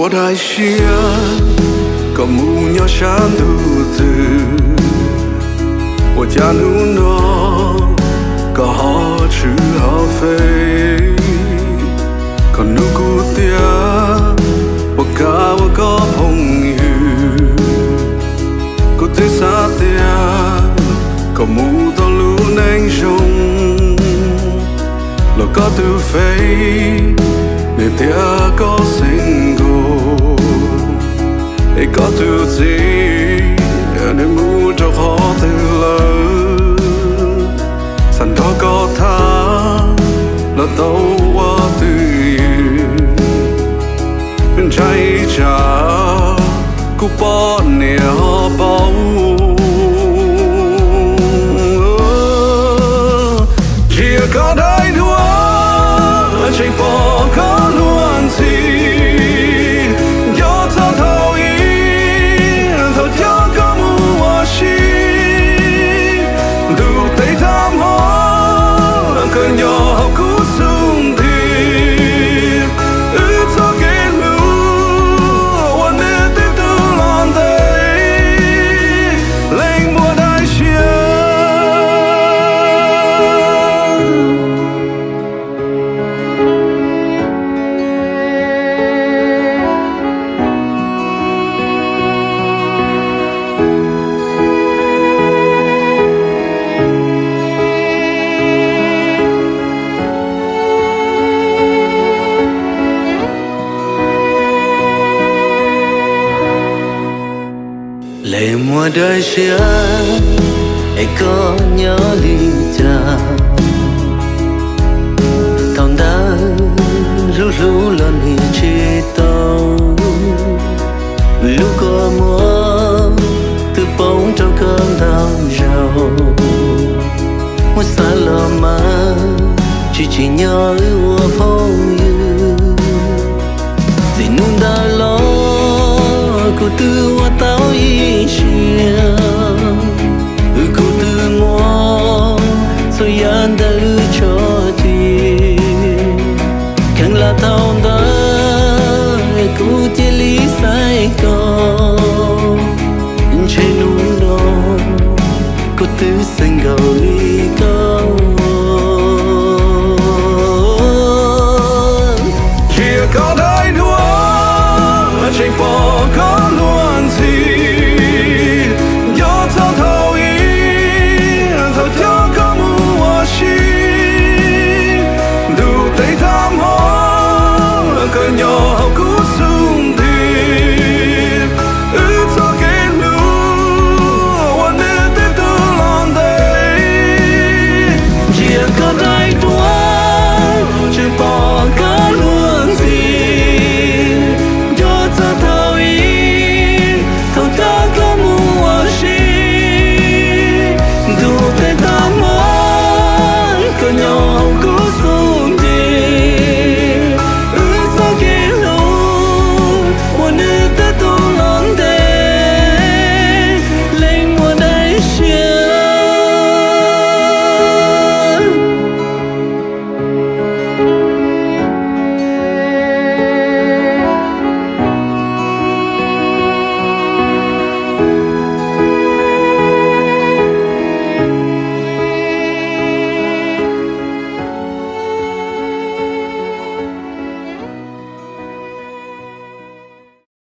Ua daim siab kom mus nyob sab ntuj twg, ua cas hnub no koj ho tshwm ho fej. Koj nug kuv tias puas kam ua koj phooj ywg, kuv twb xav tias koj mus tau lub neej zoo, los koj twb fej, nws tias koj single, es koj tus txiv nws mus rau qhov twg lawm. Xav nrog koj tham los tau ua twj ywm, ntshai tsam kuv poj niam ho paub. Ntsia koj daim duab, tseem pom koj luag ntxhi, nco txog thaum ub thaum coj koj mus ua si. Ntuj tes thab hmo, koj nyob hauv kuv xub ntiag, wb txoj kev hlub uas nws twb tu los ntev, leej muaj daim siab. Leej muaj daim siab, es koj nyob li cas? Thaum ntawd hlub hlub los nim tsis tau, lub kua muag twb poob rau koj ntau zaus. Muab xav los mas tsis tsim nyog wb ua phooj ywg. Txij hnub ntawd los kuv twb ua tau ib